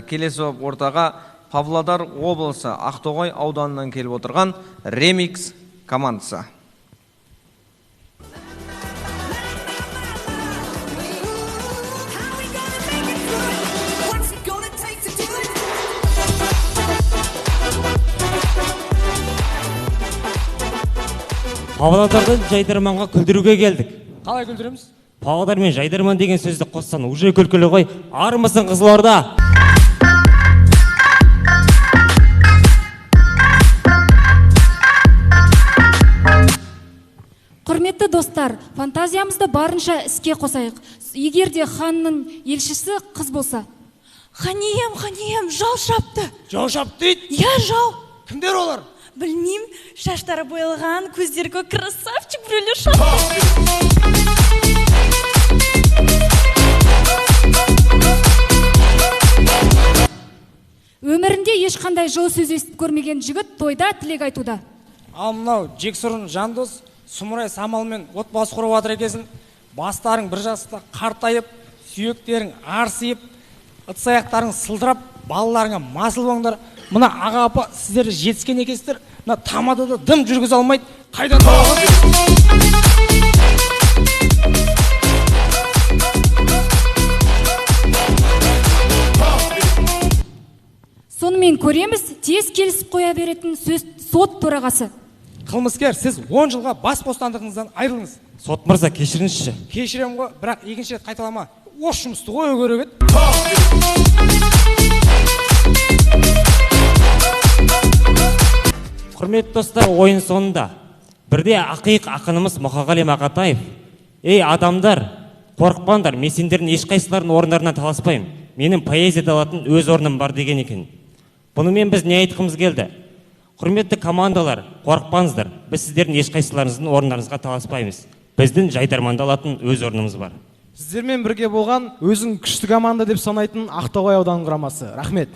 Келесі ортаға Павлодар облысы Ақтоғай ауданынан келіп отырған Ремикс командасы. Павлодардан Жайдарманға күлдіруге келдік. Қалай күлдіреміз? Павлодар мен Жайдарман деген сөзді қоссаң уже күлкілі ғой. Армысың, Қызылорда? Құрметті достар, фантазиямызды барынша іске қосайық. Егер де ханның елшісі қыз болса. Ханием, ханием, жау шапты. Жау шапты дейді? Иә, жау. Кімдер олар? Білмеймін, шаштары боялған, көздері көк, красавчик біреулер шапты. Өмірінде ешқандай жылы сөз естіп көрмеген жігіт тойда тілек айтуда. Ал мынау Жексұрын Жандос сұмырай самалмен отбасы құрып жатыр екенсің. Бастарың бір жаста қартайып, сүйектерің арсиып, ыдыс аяқтарың сылдырап, балаларыңа масыл болыңдар. Мына аға апа сіздер жетіскен екенсіздер, мына тамада да дым жүргізе алмайды. Қайдан табасың? Сонымен көреміз, тез келісіп қоя беретін сөз сот төрағасы. Қылмыскер, сіз 10 жылға бас бостандығыңыздан айырылыңыз. Сот мырза, кешіріңізші. Кешіремін ғой, бірақ екінші рет қайталама. Осы жұмысты қою керек еді. Құрметті достар, ойын соңында бірде ақиық ақынымыз Мұқағали Мақатаев: "Ей адамдар, қорықпаңдар, мен сендердің ешқайсыларының орындарынан таласпаймын. Менің поэзияда алатын өз орным бар" деген екен. Бұнымен біз не айтқымыз келді? Құрметті командалар, қорықпаңыздар, біз сіздердің ешқайсыларыңыздың орындарыңызға таласпаймыз. Біздің Жайдарманда алатын өз орнымыз бар. Сіздермен бірге болған өзін күшті команда деп санайтын Ақтоғай ауданының құрамасы. Рахмет.